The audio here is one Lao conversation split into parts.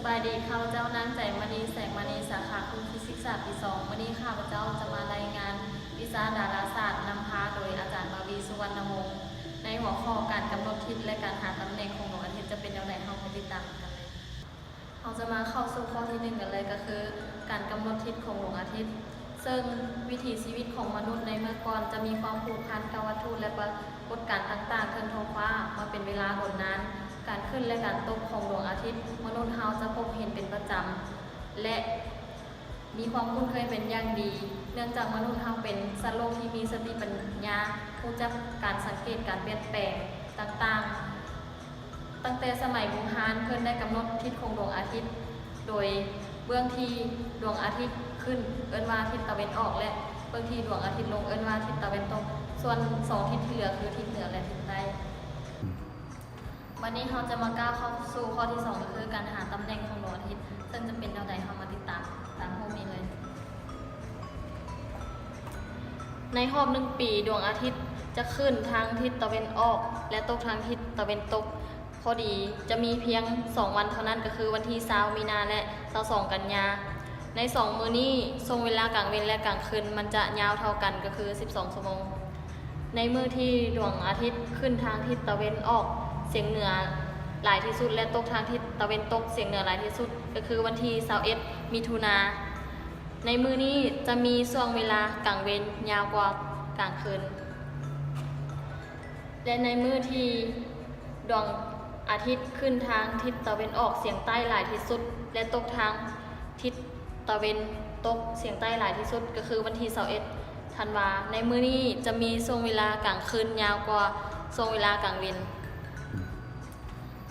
ສະບາຍດີ, ຂ້າພະເຈົ້ານາງ ໃຈມະນີ ແສງມະນີ, ສາຂາຄູຟີຊິກສາດປີສອງ. ມື້ນີ້ຂ້າພະເຈົ້າຈະມາລາຍງານວິຊາດາລາສາດ ນຳພາໂດຍອາຈານ ມາວີ ສຸວັນນະວົງ ໃນຫົວຂໍ້ການກຳນົດທິດ ແລະ ການຫາຕຳແໜ່ງຂອງດວງອາທິດຈະເປັນແນວໃດ, ເຮົາໄປຕິດຕາມນຳກັນເລີຍ. ເຮົາຈະມາເຂົ້າສູ່ຂໍ້ທີໜຶ່ງກັນເລີຍ, ກໍຄືການກຳນົດທິດຂອງດວງອາທິດ. ເຊິ່ງວິຖີຊີວິດຂອງມະນຸດໃນເມື່ອກ່ອນຈະມີຄວາມຜູກພັນກັບວັດຖຸ ແລະ ປາກົດການຕ່າງໆເທິງທ້ອງຟ້າມາເປັນເວລາດົນນານ. ການຂຶ້ນ ແລະ ການຕົກຂອງດວງອາທິດ, ມະນຸດເຮົາຈະພົບເຫັນເປັນປະຈຳ ແລະ ມີຄວາມຄຸ້ນເຄີຍເປັນຢ່າງດີ, ເນື່ອງຈາກມະນຸດເຮົາເປັນສັດໂລກທີ່ມີສະຕິປັນຍາ, ຮູ້ຈັກການສັງເກດການປ່ຽນແປງຕ່າງໆ. ຕັ້ງແຕ່ສະໄໝບູຮານ, ເພິ່ນໄດ້ກຳນົດທິດຂອງດວງອາທິດ ໂດຍເບື້ອງທີ່ດວງອາທິດຂຶ້ນເອີ້ນວ່າທິດຕາເວັນອອກ ແລະ ເບື້ອງທີ່ດວງອາທິດລົງເອີ້ນວ່າທິດຕາເວັນຕົກ, ສ່ວນສອງທິດທີ່ເຫຼືອຄືທິດເໜືອ ແລະ ທິດໃຕ້. ບັດນີ້ເຮົາຈະມາກ້າວເຂົ້າສູ່ຂໍ້ທີສອງ ກໍຄືການຫາຕຳແໜ່ງຂອງດວງອາທິດ, ເຊິ່ງຈະເປັນແນວໃດ ເຮົາມາຕິດຕາມຕາມຮູບນີ້ເລີຍ. ໃນຮອບໜຶ່ງປີ, ດວງອາທິດຈະຂຶ້ນທາງທິດຕາເວັນອອກ ແລະ ຕົກທາງທິດຕາເວັນຕົກພໍດີ, ຈະມີພຽງສອງວັນເທົ່ານັ້ນ, ກໍຄືວັນທີຊາວ ມີນາ ແລະ ຊາວສອງ ກັນຍາ. ໃນສອງມື້ນີ້, ຊ່ວງເວລາກາງເວັນ ແລະ ກາງຄືນ ມັນຈະຍາວເທົ່າກັນ, ກໍຄືສິບສອງຊົ່ວໂມງ. ໃນມື້ທີ່ດວງອາທິດຂຶ້ນທາງທິດຕາເວັນອອກສຽງເໜືອຫຼາຍທີ່ສຸດ ແລະ ຕົກທາງທິດຕາເວັນຕົກສຽງເໜືອຫຼາຍທີ່ສຸດ ກໍຄືວັນທີຊາວເອັດ ມິຖຸນາ. ໃນມື້ນີ້ຈະມີຊ່ວງເວລາກາງເວັນຍາວກວ່າກາງຄືນ ແລະ ໃນມື້ທີ່ດວງອາທິດຂຶ້ນທາງທິດຕາເວັນອອກສຽງໃຕ້ຫຼາຍທີ່ສຸດ ແລະ ຕົກທາງທິດຕາເວັນຕົກສຽງໃຕ້ຫຼາຍທີ່ສຸດ ກໍຄືວັນທີຊາວເອັດ ທັນວາ. ໃນມື້ນີ້ຈະມີຊ່ວງເວລາກາງຄືນຍາວກວ່າຊ່ວງເວລາກາງເວັນ.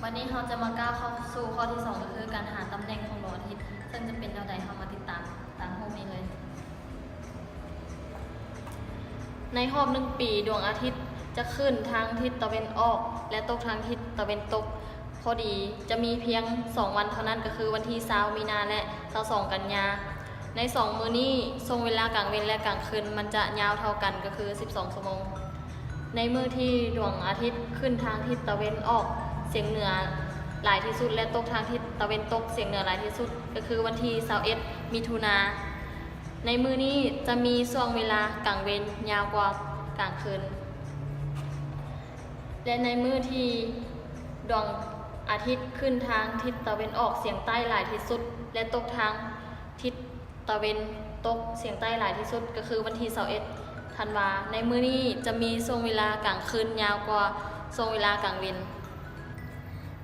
ບັດນີ້ເຮົາຈະມາກ້າວເຂົ້າສູ່ຂໍ້ທີສອງ ກໍຄືການຫາຕຳແໜ່ງຂອງດວງອາທິດ, ເຊິ່ງຈະເປັນແນວໃດ ເຮົາມາຕິດຕາມຕາມຮູບນີ້ເລີຍ. ໃນຮອບໜຶ່ງປີ, ດວງອາທິດຈະຂຶ້ນທາງທິດຕາເວັນອອກ ແລະ ຕົກທາງທິດຕາເວັນຕົກພໍດີ, ຈະມີພຽງສອງວັນເທົ່ານັ້ນ, ກໍຄືວັນທີຊາວ ມີນາ ແລະ ຊາວສອງ ກັນຍາ. ໃນສອງມື້ນີ້, ຊ່ວງເວລາກາງເວັນ ແລະ ກາງຄືນ ມັນຈະຍາວເທົ່າກັນ, ກໍຄືສິບສອງຊົ່ວໂມງ. ໃນມື້ທີ່ດວງອາທິດຂຶ້ນທາງທິດຕາເວັນອອກສຽງເໜືອຫຼາຍທີ່ສຸດ ແລະ ຕົກທາງທິດຕາເວັນຕົກສຽງເໜືອຫຼາຍທີ່ສຸດ ກໍຄືວັນທີຊາວເອັດ ມິຖຸນາ. ໃນມື້ນີ້ຈະມີຊ່ວງເວລາກາງເວັນຍາວກວ່າກາງຄືນ ແລະ ໃນມື້ທີ່ດວງອາທິດຂຶ້ນທາງທິດຕາເວັນອອກສຽງໃຕ້ຫຼາຍທີ່ສຸດ ແລະ ຕົກທາງທິດຕາເວັນຕົກສຽງໃຕ້ຫຼາຍທີ່ສຸດ ກໍຄືວັນທີຊາວເອັດ ທັນວາ. ໃນມື້ນີ້ຈະມີຊ່ວງເວລາກາງຄືນຍາວກວ່າຊ່ວງເວລາກາງເວັນ.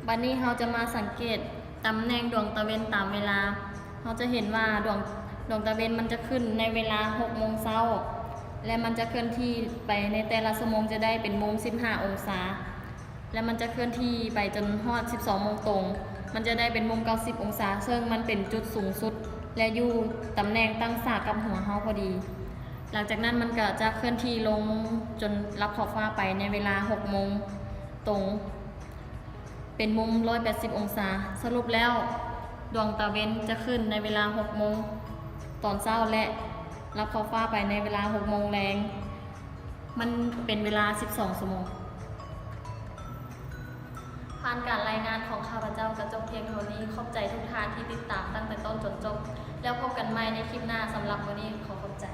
ບັດນີ້ເຮົາຈະມາສັງເກດຕຳແໜ່ງດວງຕາເວັນຕາມເວລາ. ເຮົາຈະເຫັນວ່າດວງ ດວງຕາເວັນມັນຈະຂຶ້ນໃນເວລາຫົກໂມງເຊົ້າ ແລະ ມັນຈະເຄື່ອນທີ່ໄປໃນແຕ່ລະຊົ່ວໂມງຈະໄດ້ເປັນມຸມສິບຫ້າອົງສາ ແລະ ມັນຈະເຄື່ອນທີ່ໄປຈົນຮອດສິບສອງໂມງຕົງ, ມັນຈະໄດ້ເປັນມຸມເກົ້າສິບອົງສາ, ເຊິ່ງມັນເປັນຈຸດສູງສຸດ ແລະ ຢູ່ຕຳແໜ່ງຕັ້ງສາກັບຫົວເຮົາພໍດີ. ຫຼັງຈາກນັ້ນມັນກໍຈະເຄື່ອນທີ່ລົງຈົນລັບຂອບຟ້າໄປໃນເວລາຫົກໂມງຕົງ ເປັນມຸມຮ້ອຍແປດສິບອົງສາ. ສະຫຼຸບແລ້ວ, ດວງຕາເວັນຈະຂຶ້ນໃນເວລາຫົກໂມງຕອນເຊົ້າ ແລະ ລັບຂອບຟ້າໄປໃນເວລາຫົກໂມງແລງ. ມັນເປັນເວລາສິບສອງຊົ່ວໂມງ. ຜ່ານການລາຍງານຂອງຂ້າພະເຈົ້າກໍຈົບພຽງເທົ່ານີ້. ຂອບໃຈທຸກທ່ານທີ່ຕິດຕາມຕັ້ງແຕ່ຕົ້ນຈົນຈົບ. ແລ້ວພົບກັນໃໝ່ໃນຄລິບໜ້າ. ສຳລັບມື້ນີ້ຂໍຂອບໃຈ.